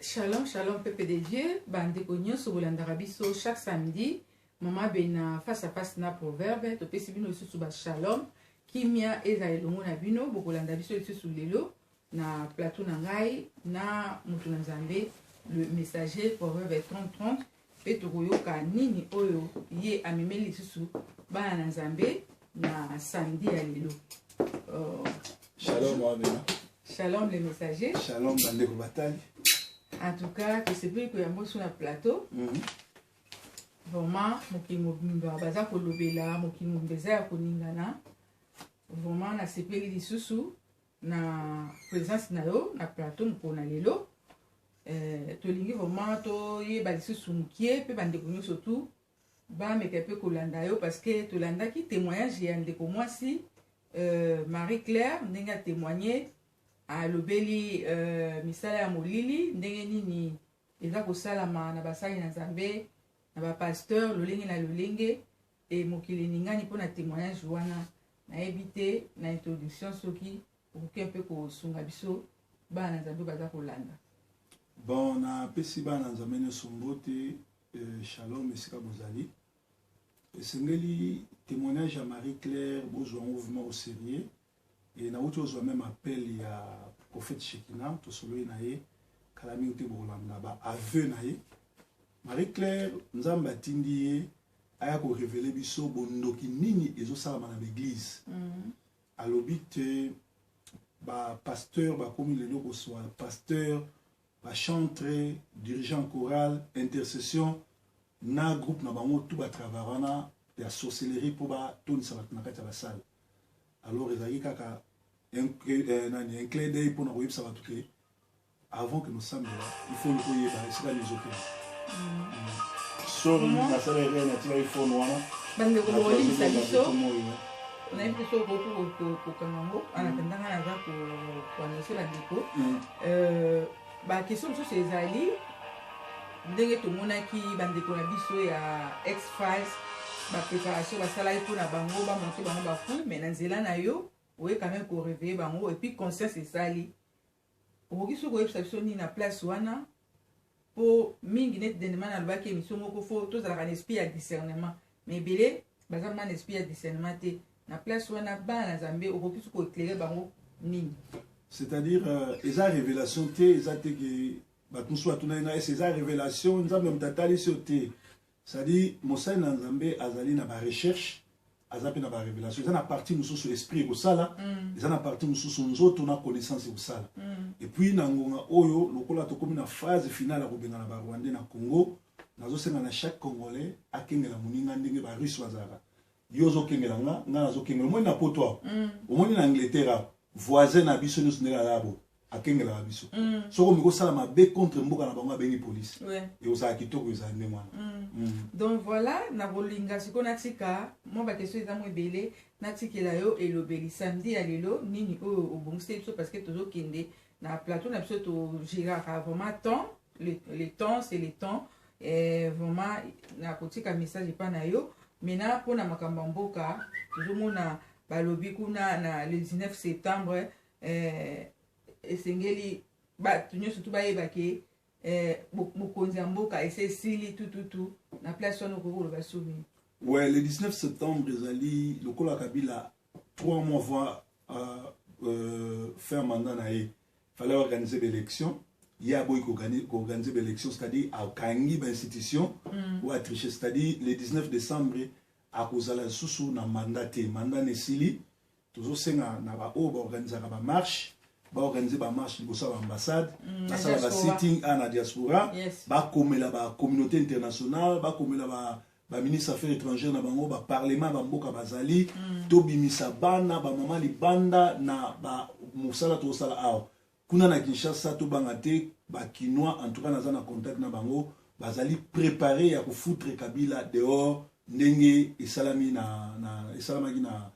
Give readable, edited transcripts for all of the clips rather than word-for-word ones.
Shalom, shalom, peuple de Dieu. Bandeko nyonso bolandaka biso chaque samedi. Mama Bena face à face na proverbe. Topesi bino lisusu ba shalom. Kimia eza elongo na bino. Bokolanda biso lisusu lelo na plateau na ngai na moto na Nzambe le messager proverbe 30 30 mpe tokoyoka nini oyo ye amemeli lisusu bana na Nzambe na samedi ya lelo. Shalom, Mama Bena. Shalom le messager. Shalom bandeko batali. En tout cas, tosepeli koyamba biso na plateau. Vraiment, mokili mobimba baza kolobela, mokili mobimba eza ya koningana. Vraiment, nasepeli lisusu na présence na yo na plateau mokolo na lelo. Tolingi vraiment toyeba lisusu mokie mpe bandeko nyonso tu bameka mpe kolanda yo parce que tolandaki témoignage ya ndeko mwasi Marie Claire, ndenge atémoigne, alobeli misala ya molili, ndenge nini eza kosalama na basali na Nzambe, na bapasteur, lolenge na lolenge. E mokili eningani mpona témoignage wana. Nayebi te, na introduction, soki okoki mpe kosunga biso bana na Nzambe baza kolanda. Bon, napesi bana na Nzambe nyonso mbote, shalom esika bozali. Esengeli témoignage ya Marie Claire bozwa yango vraiment au sérieux. E nauti ozwa même appel ya prophète Shekina, tosololi na ye kala mingi te, bokolanda ba aveu na ye. Marie Claire, Nzambe atindi ye aya korévéler biso bondoki nini ezosalama na baeglise. Alobi te bapasteur bakomi lelo kozwa pasteur, bachantre, dirigeant chorale, intercession na groupe na bango tu batravaille wana ya sorcellerie mpo batondisa bato na kati ya basale. Alors ezalaki kaka nani, un clin d'œil mpona koyebisa bato ke avant que nosambela, il faut koyeba esika nini ezokende. Sorry, nasala erreur, natikaki phone wana. Bandeko, bolimbisa biso. Nayebi te soki okoki kokanga yango anatandanga. Naza koannoncer bandeko baquestion mosusu ezali ndenge tomonaki bandeko na biso ya ex-FAZ, bapréparation basalaki mpona bango, bamonte bango bafu, mais na nzela na yo oye quand même koréveiller bango et puis conscience esali. Okoki soki koyebisa biso nini na place wana? Mpo mingi neti dendema nalobaki émission moko, fo tozalaka na esprit ya discernement, mais ebele baza ma na esprit ya discernement te. Na place wana, bana na Nzambe, okoki soki koéclairer bango nini? C'est-à-dire eza révélation te, eza te ke bato mosusu batunaki ngai ese eza révélation, Nzambe moto atalisi yo te. C'est-à-dire mosali na Nzambe azali na barecherche, aza mpe na barévélation. Eza na partie mosusu esprit ekosala, eza na partie mosusu nzoto na connaissance ekosala. Et puis na ngonga oyo, lokola tokómi na phase finale ya kobengana barwandais na Congo, nazosenga na chaque Congolais akengela moninga ndenge barusse bazalaka. Yo ozokengela nga, nga nazokengela. Omoni na poto awa, omoni na Angleterre awa, voisin na biso nyonso ndenge aza bo akengelaka biso. Soki omi kosala mabe contre mboka na bango, abengi polise. Ekozala kitoko, ezala ndenge wana. Donc voilà, nakolinga sikoyo natika mwa baquestion eza mwa ebele, natikela yo elobeli samedi ya lelo, nini oyo obongisi biso, parce que tozokende na plateau na biso, togéraka vraiment temps, le temps c'est le temps. Vraiment nakotika message epa na yo maintenant mpona makambo ya mboka. Tozomona balobi kuna na le 19 septembre, esengeli bato nyonso tu bayeba ke mokonzi ya mboka ese esili tututu na place wana. Okoki koloba so nini? Ouais, le 19 septembre ezali lokola Kabila, 3 mois avant faire mandat na ye, fallait organiser l'élection. Ye aboyi koorganiser baélection, c'est-à-dire akangi bainstitution oyo atriche. C'est-à-dire le 19 décembre akozala lisusu na mandat te, mandat na esili. Tozosenga na baoyo baorganisaka bamarche, baorganize bamarche liboso ya baambassade, basala basitting a na diaspora, bakomela bacommunauté internationale, bakomela ba baministre affaires étrangères na bango, baparlement ya bamboka bazali. Tobimisa bana bamama libanda na mosala tozosala awa kuna na Kinshasa. Tobanga te, bakinois en tout cas naza na contact na bango, bazali préparé ya kofoutre Kabila dehors ndenge esalami na esalamaki na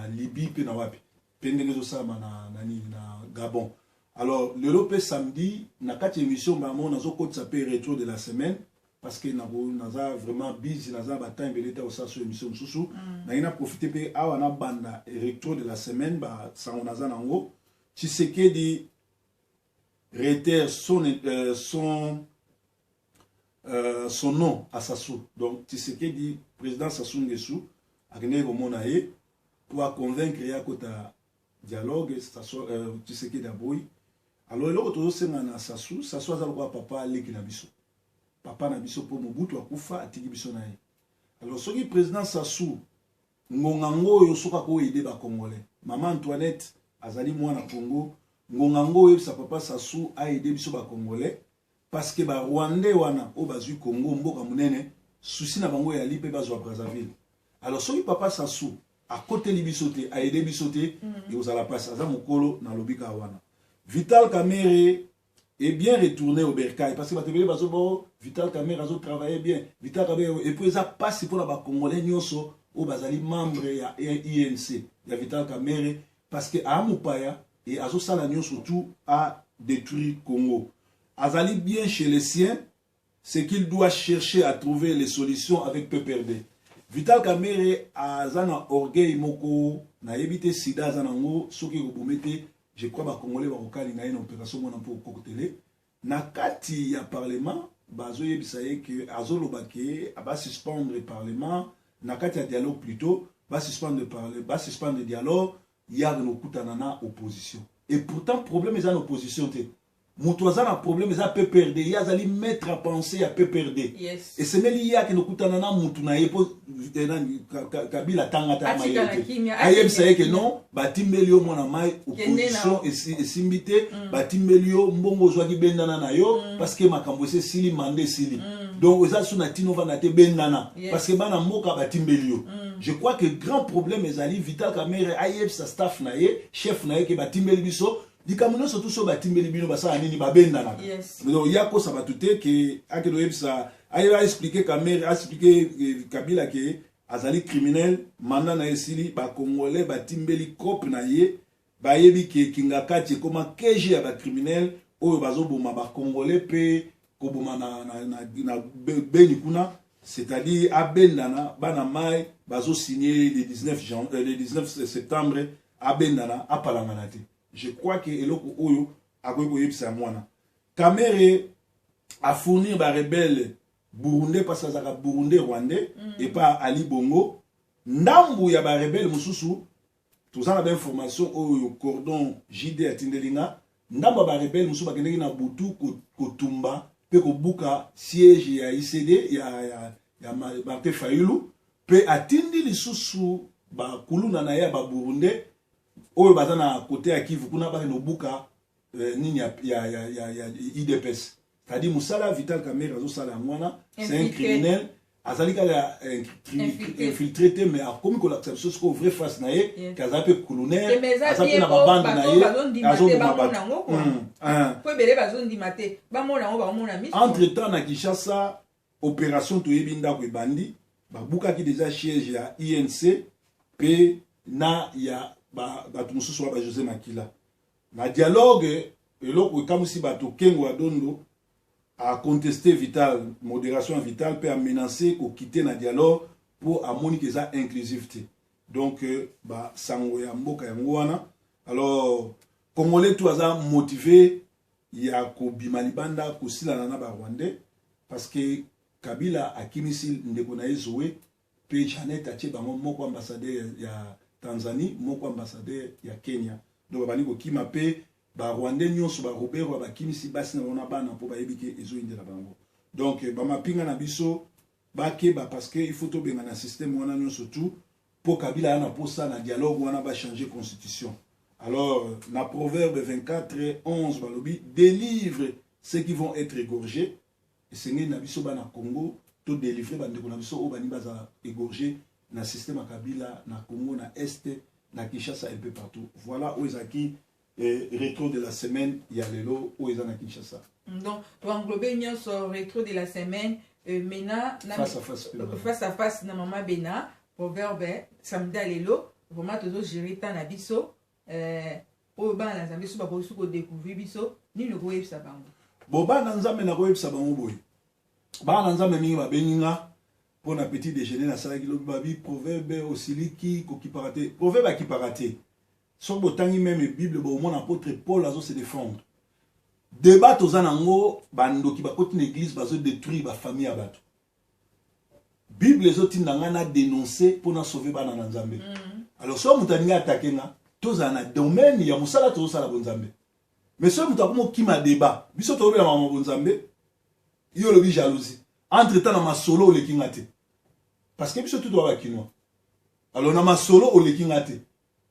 Libye mpe na wapi mpe ndenge ezosalama na nini, na Gabon. Alors lelo mpe samedi, na kati ya émission bango, nazokotisa mpe rétro de la semaine parce que naza vraiment busy, naza na batemps ebele te kosala so émission mosusu. Nangi na profite mpe awa nabanda rétro de la semaine, basango naza nango. Tshisekedi réitère son nom à Sassou. Donc Tshisekedi, président Sassou Nguesso akendeki komona ye po aconvaincre ye akota dialogue. Sassou, Tshisekedi aboyi. Alors eloko tozosenga na Sassou, Sassou aza lokola papa aleki na biso, papa na biso, mpo Mobutu akufa atiki biso na ye. Alors soki président Sassou, ngonga ngo oyo, soki akoaider Bacongolais, mama Antoinette azali mwana Congo, ngonga ngo oyebisa papa Sassou aaider biso Bacongolais, parce que Barwandais wana oyo bazwi Congo, mboka monene, souci na bango eyali mpe bazwa Brazzaville. Alors soki papa Sassou akoteli biso te, aaider biso te, ekozala mpasi. Aza mokolo, nalobi kaka wana. Vital Kamerhe est bien retourné au bercail, parce que bato ebele bazoba Vital Kamerhe azotravaille bien. Vital Kamerhe, et puis eza mpasi mpona Bacongolais nyonso oyo bazali membre ya UNC ya Vital Kamerhe, parce que aa mopaya e azosala nyonso tout à détruire Congo. Azali bien chez les siens, c'est qu'il doit chercher à trouver les solutions avec PPRD. Vital Kamerhe aza na orgueil moko, nayebi te sida aza nango, soki ekobome te. Je crois Bacongolais bakokalinga ye na opération mwana mpo kokotele na kati ya parlement. Bazoyebisa ye ke azoloba ke basuspendre parlement na kati ya dialogue, plutôt basuspendre parle, basuspendre dialogue ya kokutana na opposition. Et pourtant problème eza na opposition te. Moto aza na problème eza PPRD. Ye azali maître à penser ya PPRD. Esengeli ye akende kokutana na mutu na ye, mpo nani, Kabila atanga ta Atika mayele na te. kimia, Ayebisa ye ke atika. non, batimbeli yo mwana mai, opposition esimbi te, batimbeli yo mbongo ozwaki, bendana na yo, parce que makambo esi esili, mandat esili, donc eza so na ntina ovanda te, bendana, parce que bana mboka batimbeli yo. Je crois que grand problème ezali Vital Kamerhe ayebisa staff na ye, chef na ye, ke batimbeli biso likambo nyonso tu. So batimbeli bino, basala nini? Babendanaka. Donc ya kosa bato te ke akende oyebisa, ayeba aexpliquer Kamerhe, aexpliquer Kabila ke azali criminel, mandat na ye esili, Bacongolais batimbeli cope na ye. Bayebi ke Kingakati ekoma KG ya bacriminel oyo bazoboma Bacongolais mpe koboma na Beni kuna. C'est-à-dire abendana, bana mai bazosigner le 19 le 19 septembre, abendana, apalangana te. Je crois ke eloko oyo akoki koyebisa mwana Kamerhe, afournir barebelles burundais, parce azalaka burundais rwandais, epa Ali Bongo. Ndambu ya barebelles mosusu, toza na bainformation oyo cordon JD atindeli nga, ndambo ya barebelles mosusu bakendeki na butu kotumba mpe kobuka siège ya ICD ya Martin Fayulu. Mpe atindi lisusu bakuluna na ye ya Baburundais oyo baza na kote ya Kivu kuna, bakende kobuka nini ya UDPS. C'est-à-dire mosala ya Vital Kamerhe azosala yango wana, c'est un Infiltré. criminel. Azali kaka Infiltré. infiltré te, mais akomi kolakisa biso sikoyo vraie face na ye, ke aza mpe colonel, Te, mais eza aza mpe bien na po babande na bato ye, bazondima te azoboma bamona bato. yango quoi. Po ebele bazondima te, bamona yango, bamona miso. Entre temps na Kinshasa, opération toyebi ndako ebandi, babukaki déjà siège ya UNC mpe na ya bato mosusu wa ba José Makila. Na dialogue, eloko ekamwisi bato, Kengo ya Dondo aconteste Vital, modération ya Vital, mpe amenace kokite na dialogue mpo amoni ke eza inclusive te. Donc basango ya mboka yango wana. Alors Congolais tout aza motivé ya kobima libanda kosilana na Barwandais, parce que Kabila akimisi ndeko na ye Zoe mpe Janet, atie bango moko ambassadeur ya Tanzanie, moko ambassadeur ya Kenya. Donc babandi kokima mpe Barwandais nyonso, Baruberwa bakimisi basi na bango na bana mpo bayebi ke ezoyindela bango. Donc bamapinga na biso bakeba, parce que il faut tobenga na système wana nyonso tout, mpo Kabila aya na posa na dialogue wana bachange constitution. Alors na Proverbe 24 11 balobi: "Délivre ceux qui vont être égorgés." Esengeli na biso bana Congo todélivre bandeko na biso oyo baningi bazala égorgé na système ya Kabila na Congo, na Est, na Kinshasa, un peu partout. Voilà oyo ezalaki rétro de la semaine ya lelo oyo eza na Kinshasa. Donc toenglobe nyonso, rétro de la semaine, mena na Face à face mpe. Face à face na mama Bena, proverbe samedi ya lelo. Vraiment tozogérer temps na biso. Oyo bana na Nzambe so bakoki so kodécouvrir biso, nini okoyebisa bango? Bo bana Nzambe, nakoyebisa bango boye: bana Nzambe mingi babengi nga mpo na petit déjeuner nasalaki lobi. Babi proverbe osiliki kokipaka te, proverbe akipaka te. Soki botangi même Bible, bomona apôtre Paul azose défendre. Débat toza nango, bandoki bakoti na église, bazodétruire bafamille ya bato. Bible ezotinda ngai na dénoncer mpo na sauver bana na Nzambe. Alors soki moto alingi attaquer nga, tozala na domaine ya mosala tozosala bonzambe. Mais soki moto akomi okima débat, biso tozobela mama bonzambe, yo olobi jalousie. Entre temps, na masolo oleki nga te, parce que biso tu toza bakinois. Alors na masolo oleki nga te,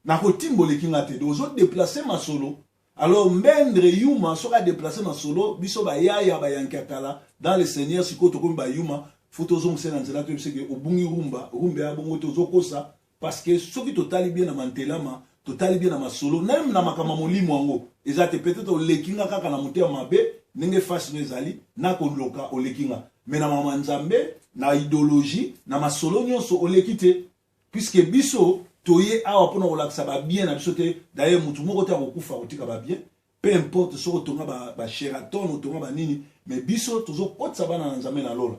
na kotimba oleki nga te, donc ozodéplacer masolo. Alors mbendre yuma, soki adéplacer masolo, biso bayaya bayanki ya kala dans le Seigneur, sikoyo tokomi bayuma, faut tozongisa na nzela. Toyebi seke obungi rumba, rumba ya bongo te, ozokosa. Parce que soki totali bien na mantelama, totali bien na masolo, même na makambo ya molimo yango eza te. Peut-être oleki nga kaka na motema mabe, ndenge fasi no ezali na koloka, oleki nga. Mais na mama Nzambe, na idéologie, na masolo nyonso, oleki te, puisque biso toye awa mpona kolakisa babien na biso te. D'ailleurs, motu moko te akokufa kotika babien, peu importe soki otonga baSheraton, otonga banini, mais biso tozokotisa bana na Nzambe na lola.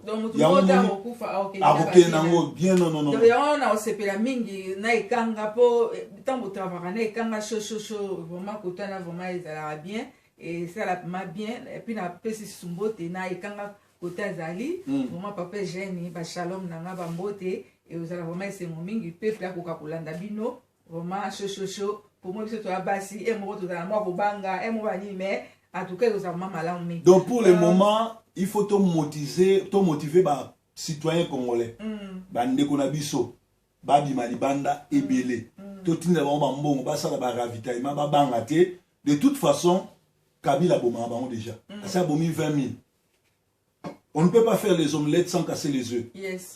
Akokende nango bien, non, non, non. Yango na osepela mingi na ekanga, mpo ntango otravaka na ekanga shoshoso, vraiment kotana, vraiment ezalaka bien, esala ma bien. Et puis napesi sumbote na ekanga kote azali, vraiment papa Eugène, bashalom na nga, bambote. Ezala vraiment esengo mingi peuple akoka kolanda bino vraiment shoshoso. Po mo biso toya basi e moko, tozala mwa kobanga e moko banini, mais en tout cas ekozala vraiment malamu mingi. Donc pour le moment, il faut tomotiver, tomotiver bacitoyen congolais, bandeko na biso babima libanda ebele, totinda bango bambongo, basala baravitaillement, babanga te. De toute façon, Kabila abomaka bango déjà, asi abomi 20 000. On ne peut pas faire les omelettes sans casser les œufs.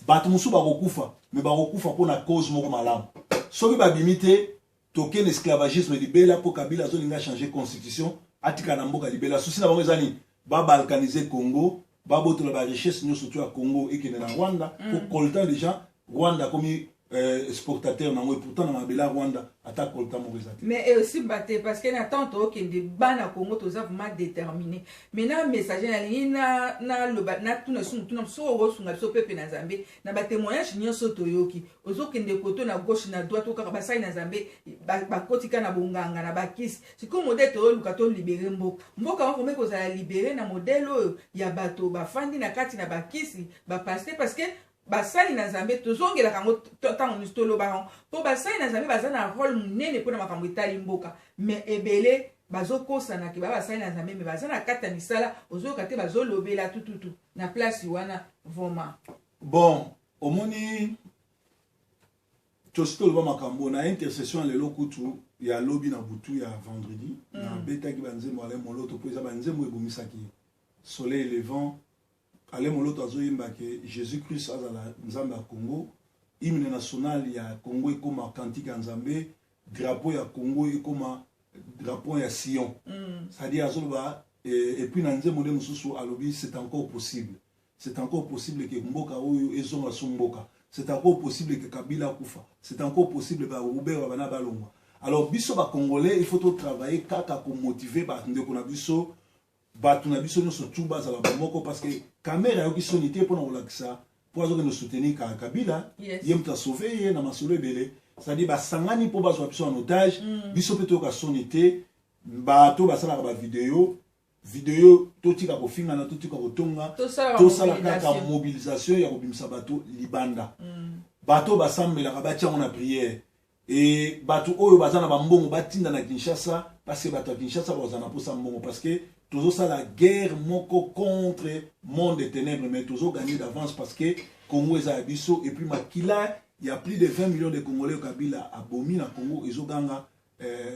Bato mosusu bakokufa, mais bakokufa mpona cause moko malamu. Soki babimi te, tokende esclavagisme libela, mpo Kabila azolinga changer constitution, atika na mboka libela. Souci na bango eza nini? Babalkaniser Congo, babotola barichesse nyonso to ya Congo, ekende na Rwanda, po coltan déjà Rwanda akomi exportateur nango. Et pourtant na mabele ya Rwanda ata coltan moko eza te. Mais esimba te, parce que na ntango tookende, bana Congo toza vraiment déterminé. Maintenant, messager, nalingi naloba, natuna su motuna: soki okosunga biso pepe na Nzambe na batémoignage nyonso toyoki, ozokende koto na gauche, na droite, okaka basali na Nzambe bakoti kaka na bonganga na bakisi. Sikoyo modèle toyoluka tolibérer mboka, mboka moko me kozala libéré na modèle oyo ya bato bafandi na kati na bakisi, bapasteur, parce que basali na Nzambe tozongelaka yango ntango nyonso, tolobaka yango, mpo basali na Nzambe baza na rôle monene mpona makambo etali mboka. Mais ebele bazokosanaki baa basali na Nzambe, mais baza na kati ya misala, ozoyoka te bazolobela tututu na place wana vraiment. Bon, omoni, tosi toloba makambo na intercession ya lelo kutu, ya lobi na butu ya vendredi. Nabetaki banzembo Alain Moloto, mpo eza banzembo ebomisaki soleil levant. Alain Moloto azoyemba ke Jésus Christ azala Nzambe ya Congo, hymne national ya Congo ekóma cantique ya Nzambe, drapeau ya Congo ekóma drapeau ya Sion. C'est-à-dire azoloba, et puis na nzembo nde mosusu alobi: c'est encore possible, c'est encore possible ke mboka oyo ezonga so mboka, c'est encore possible ke Kabila akufa, c'est encore possible barubert babana balongwa. Alors biso bacongolais, il faut totravailler kaka komotiver bandeko na biso, bato na biso nyonso tu bazala bamoko, parce que Kamerhe ayoki soni te mpona kolakisa mpo azokende soutenir Kabila. Ye moto asauver ye na masolo ebele, c'est-à-dire basangani mpo bazwa biso en otage. Biso mpe toyoka soni te. Bato basalaka bavideo video, totika kofingana, totika kotonga, tosala kaka mobilisation ya kobimisa bato libanda. Bato basambelaka, batia yango na prière. E bato oyo baza na bambongo, batinda na Kinshasa, parce que bato ya Kinshasa bazala na mposa mbongo, parce que tozosala guerre moko contre monde de ténèbres, mais tozogagner d'avance, parce que Congo eza ya biso. Et puis makila ya plus de 20 millions de Congolais Kabila abomi na Congo ezoganga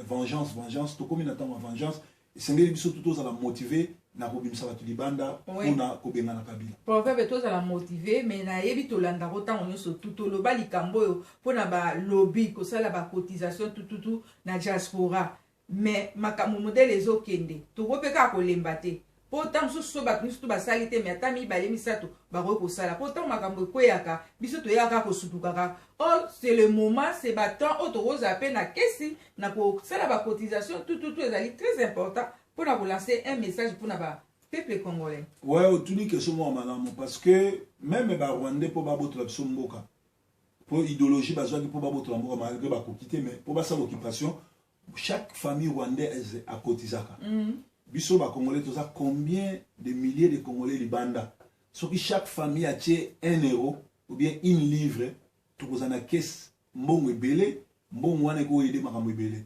vengeance, vengeance. Tokomi na ntango ya vengeance. Esengeli biso tu tozala motivé na kobimisa bato libanda mpona kobengana Kabila. Proverbe, tozala motivé. Mais nayebi tolandako ntango nyonso tu toloba likambo oyo mpona balobi kosala bacotisation tututu na diaspora. Mais makambo modèle ezokende, tokoki mpe kaka kolemba te, mpo ntango mosusu so bato nyonso to basali te, mais ata mibale, misato bakoki kosala, mpo ntango makambo ekweyaka, biso toyaka kosutukaka. Or c'est le moment, c'est batemps oyo tokozala mpe na kesi na kosala bacotisation tututu. Ezali très important mpona kolancer un message mpona bapeuple congolais. Ouais, otuni question moko malamu, parce que même barwandais, mpo babotola biso mboka, mpo idéologie bazwaki mpo babotola mboka, malgré bakoki te, mais mpo basala occupation, chaque famille rwandaise akotizaka. Biso bacongolais toza combien de milliers de Congolais libanda? Soki chaque famille atie 1 euro ou bien une livre, tokozala na caisse mbongo ebele. Mbongo wana ekoaider makambo ebele.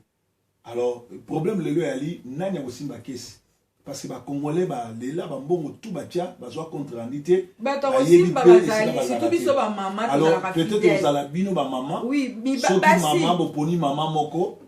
Alors problème lelo eyali, nani akosimba caisse? Parce que bacongolais balela bambongo tu batia, bazwa compte rendu te. Bato akosimba bazali, surtout biso bamama. Alors peut-être ozala bino bamama. Oui. Soki mama boponi mama moko,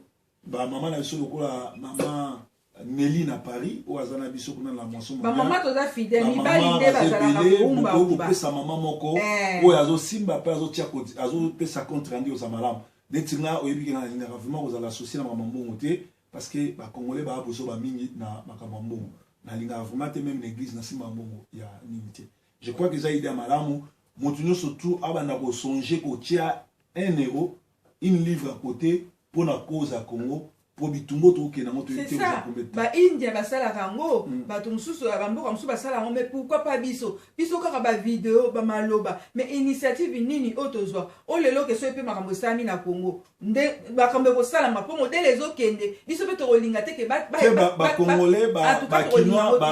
bamama na biso lokola mama Nelly na Paris, oyo aza na biso kuna na moisson. Bamama toza fidèle, mibali nde bazalaka kowumba. Kopesa mama moko oyo azosimba mpe azotia, azopesa compte rendu, oza malamu. Neti nga, oyebi ke nga nalingaka vraiment kozala associé na makambo mbongo te, parce que bacongolais baya bozoba mingi na makambo ya mbongo. Nalingaka vraiment te, même na église nasimba mbongo ya nini te. Je crois que eza idée ya malamu, moto nyonso tu abanda kosonge kotia 1 euro, une livre à côté mpo na cause ya Congo, mpo bitumba tokokende yango toyebi te kozwa combien de temps. Baindia basalaka yango, bato mosusu ya bamboka mosusu basala yango, mais pourquoi pas biso? Biso kaka bavideo, bamaloba, mais initiative nini oyo tozwa? Oyo lelo ke soki mpe makambo esalami na Congo, nde makambo ekosalama, mpo modele ezokende, biso mpe tokolinga te ke te. Bacongolais,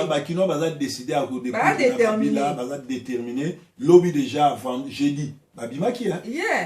bakinois baza décidé ya kodekabila, baza déterminé. Lobi déjà, jeudi, babimaki,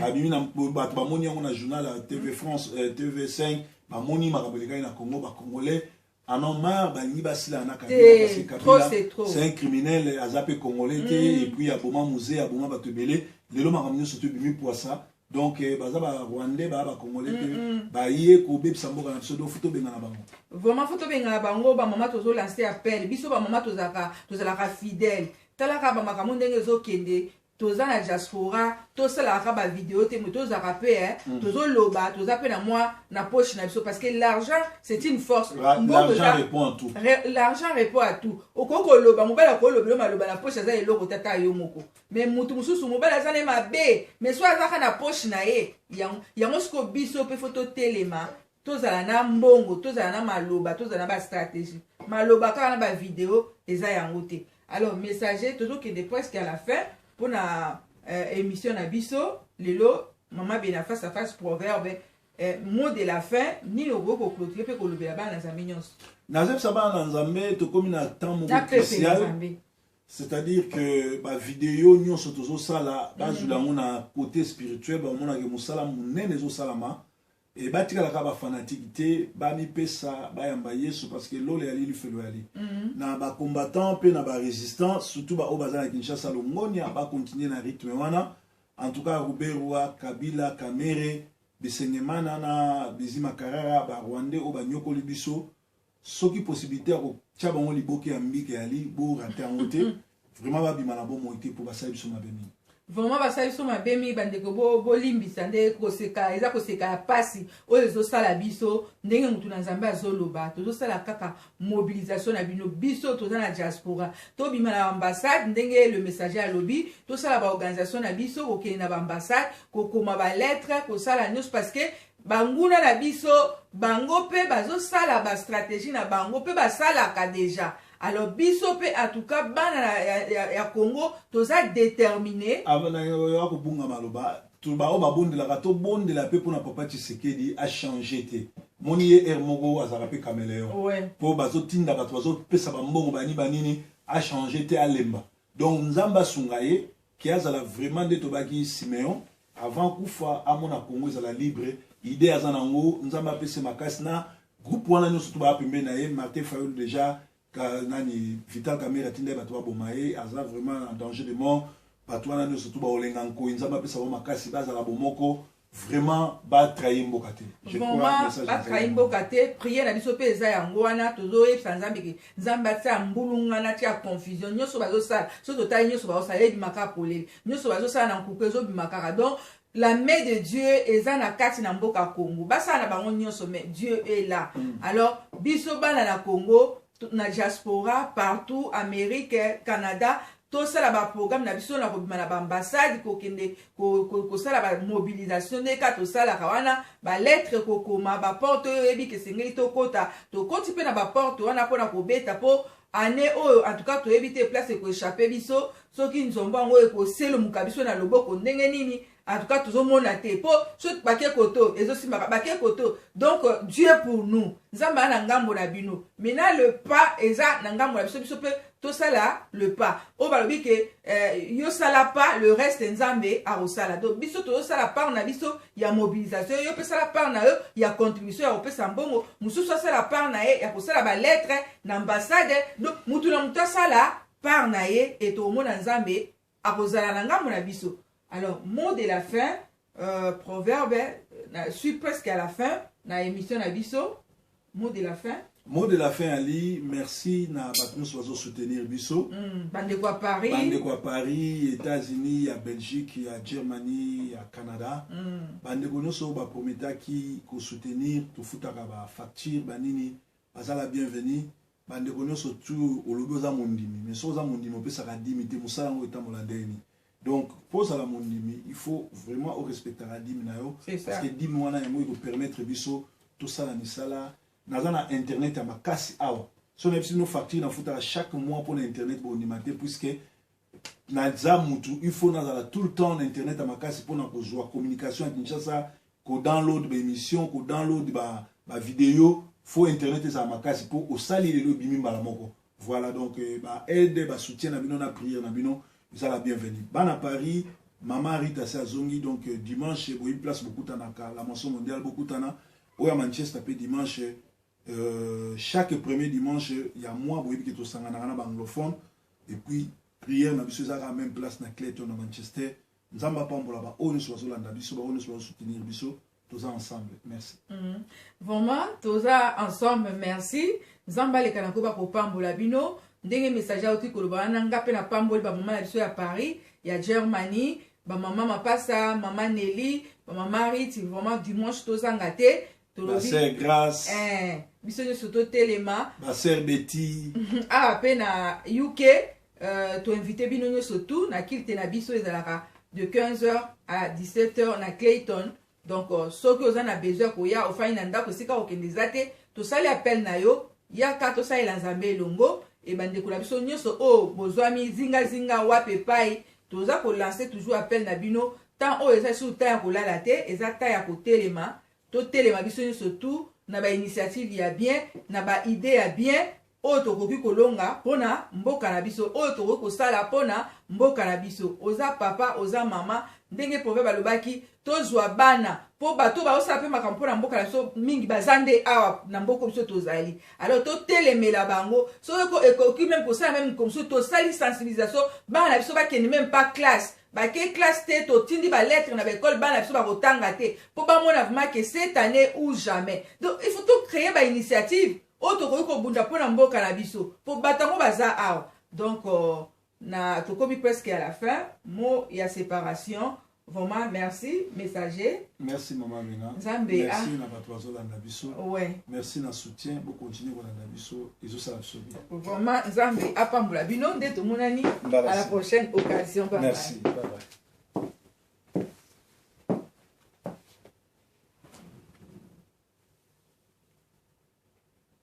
babimi na bato, bamoni yango na journal ya TV France, TV5, bamoni makambo elekaki na Congo. Bacongolais en ont marre, balingi basila na Kabila, parce que Kabila, c'est un criminel, aza mpe congolais te. Et puis aboma Mzee, aboma bato ebele. Lelo makambo nyonso to ebimi poisa. Donc baza barwandais, baya bacongolais te, baye kobebisa mboka na biso. Donc faut tobengana bango. Vraiment, faut tobengana bango. Bamama, tozolance appel. Biso bamama tozalaka fidèle. Talaka bamakambo ndenge ezokende. Toza na diaspora, tosalaka bavideo te, mais tozalaka mpe tozoloba, toza mpe na mwa na poche na biso, parce que l'argent, c'est une force. L'argent répond à tout. L'argent répond à tout. Okoki koloba, mobali akolobela maloba na poche, aza eloko tata yo moko, mais mutu mosusu, mobali aza ne mabe, mais so azaka na poche na ye yango. Sikoyo biso mpe faut totelema, tozala na mbongo, tozala na maloba, tozala na bastratégie. Maloba kaka na bavideo eza yango te. Alors messager, tozokende presque à la fin mpona émission na biso lelo. Mama Bena, face à face, proverbe, mot de la fin nini okoki koclôturer mpe kolobela bana na Nzambe nyonso? Nazebisa bana na Nzambe, tokómi na temps moko crucial, c'est-à-dire que bavideo nyonso tozosala, bazwila yango na côté spirituel, bamonaka mosala monene ezosalama. E batikalaka bafanatike te, bamipesa, bayamba Yesu, parce que lolo yali, lifelo yali. Na bacombattant mpe na barésistant, surtout baoyo baza na Kinshasa, longonia, bacontinue na rythme wana. En tout cas, Ruberwa, Kabila, Kamerhe, Bisengemana na Bizima Karara, barwandais oyo banyokoli biso, soki possibilité ya kotia bango liboke ya mbika yali, borate yango te. Vraiment, babima na bomoi te, mpo basali biso mabe mingi. Vraiment, basali biso mabe mingi. Bandeko, bolimbisa nde koseka, eza koseka ya pasi oyo ezosala biso. Ndenge motu na Nzambe azoloba, tozosala kaka mobilisation na bino. Biso toza na diaspora, tobima na ambassade ndenge le messager alobi, tosala baorganisation na biso, kokende na baambassade, kokoma balettre, kosala nyonso, parce que banguna na biso, bango mpe bazosala bastratégie na bango mpe basalaka déjà. Alors biso mpe, en tout cas bana ya Congo, toza déterminé. Ya kobunga maloba, baoyo babondelaka, tobondela mpe mpona papa Tshisekedi achange te. Moni ye aire moko azalaka mpe caméléon, mpo bazotinda bato, bazopesa bambongo, bani banini, achange te, alemba. Donc Nzambe asunga ye ke azala vraiment nde tobaki Siméon, avant kufa amona Congo ezala libre. Idée aza nango, Nzambe apesi makasi na groupe wana nyonso to baya pembeni na ye. Martin Fayulu déjà ka, nani, Vital Kamerhe atinda ye bato baboma ye, aza vraiment en danger de mort. Bato wana nyonso to baolenga nkoi, Nzambe apesa bango makasi, bazala bomoko, vraiment batrahi mboka te. Vraiment, batrahi mboka te. Prière na biso mpe eza yango wana. Tozoyebisa Nzambe ke Nzambe atia mbulungana, atia confusion. Nyonso bazosala, so totali nyonso bazosala, ebimaka polele. Nyonso bazosala na nkuku, ezobima kaka. Donc la main de Dieu eza na kati na mboka Congo. Basala na bango nyonso, mais Dieu est là. Alors biso bana na Congo, na diaspora partout, Amérique, Canada, tosala baprogramme na biso na kobima na baambassade, kokende kosala bamobilisation nde kaka tosalaka wana, balettre, kokoma baporte oyo oyebi ke esengeli tokota, tokoti mpe na baporte wana mpona kobeta mpo. Année oyo en tout cas toyebi te place eko échapper biso, soki nzombo yango ekoselumuka biso na loboko ndenge nini. En tout cas tozomona te mpo soki bake koto ezosimbaka bake koto. Donc Dieu pour nous, Nzambe aza na ngambo na bino. Maintenant le pas eza na ngambo na biso, biso mpe tosala le pas oyo balobi ke yosala pas, le reste Nzambe akosala. Donc biso tozosala part na biso ya mobilisation, yo mpe sala part na yo ya contribution ya kopesa mbongo, mosusu asala part na ye ya kosala balettre na ambassade. Donc mutu na mutu asala part na ye e tokomona Nzambe akozala na ngambo na biso. Alors, mot de la fin, proverbe, na suis presque à la fin na émission na biso, mot de la fin. Mot de la fin, Ali, merci na bato nyonso bazosoutenir biso. Bandeko ya Paris. Bandeko ya Paris, États-Unis, ya Belgique, ya Germany, ya Canada. Bandeko nyonso oyo baprometaki kosoutenir, tofutaka bafacture banini, baza la bienvenue. Bandeko nyonso tu, olobi oza mondimi, mais soki oza mondimi opesaka dîme te, mosala yango etambola ndenge nini? Donc mpo ozala mondimi, il faut vraiment orespectaka dîme na yo. C'est ça. Parce que dîme wana yango ekopermettre biso tosala misala. Naza na internet ya makasi awa, so nayebisi bino facture nafutaka chaque mois mpona internet, bondima te, puisque naza mutu il faut nazala tout le temps na internet ya makasi mpona kozwa communication ya Kinshasa, kodownload baémission, kodownload bavideo. Faut internet ezala makasi mpo osali lelo, ebimi mbala moko. Voilà, donc baaide, basoutien na bino na prière na bino ezala bienvenu. Bana Paris, mama Rita se azongi, donc dimanche boyebi place bokutanaka, la moisson mondiale, bokutana. Oyo ya Manchester mpe dimanche, chaque premier dimanche ya mois, boyebi ke tosanganaka na baanglophone et puis prière na biso ezalaka même place na Clayton na Manchester. Nzambe apambola baoyo nyonso bazolanda biso, baoyo nyonso bazosoutenir biso. Toza ensemble, merci. Vraiment toza ensemble, merci. Nzambe aleka na koyeba kopambola bino ndenge message auti koloba wana. Nga mpe napamboli bamama na biso ya Paris, ya Germany, bamama Mapasa, mama Nelly, bamama Rit. Vraiment dimanche tozanga te. Tolobi Basœur Grâce. Biso nyonso totelema. Basœur Betty. Awa mpe na UK, toinvite bino nyonso tu na culte na biso, ezalaka de 15h à 17h na Clayton. Donc soki oza na besoin ya koya, ofandi na ndako, esika kokende eza te, tosali appel na yo, yaka tosalela Nzambe elongo. E bandeko na biso nyonso oyo bozwami zingazinga wapi epai, toza kolancer toujours appel na bino. Temps oyo eza lisusu temps ya kolala te, eza temps ya kotelema. Totelema biso nyonso tu na bainitiative ya bien, na baidée ya bien oyo tokoki kolonga mpona mboka na biso, oyo tokoki kosala mpona mboka na biso. Oza papa, oza mama, ndenge proverbe alobaki, tozwa bana mpo bato baosala mpe makambo mpona mboka na biso mingi baza nde awa na mboka biso tozali. Alors totelemela bango soki ekoki, même kosala même comme tosali sensibilisation, bana na biso bakende même pas classe, bake classe te, totindi balettre na baekole, bana na biso bakotanga te mpo bamona vraiment que cette année ou jamais. Donc il faut tocréer bainitiative oyo tokoki kobunda mpona mboka na biso, mpo bato yango baza awa. Donc na tokomi presque à la fin, mot ya séparation. Vraiment merci, messager. Merci, mama Mina. Nzambe. Merci na bato bazolanda biso. Merci na soutien, bocontinue kolanda biso, ezosala biso bien. Vraiment Nzambe apambola bino nde tomonani à la prochaine occasion. Bye. Merci, bye bye.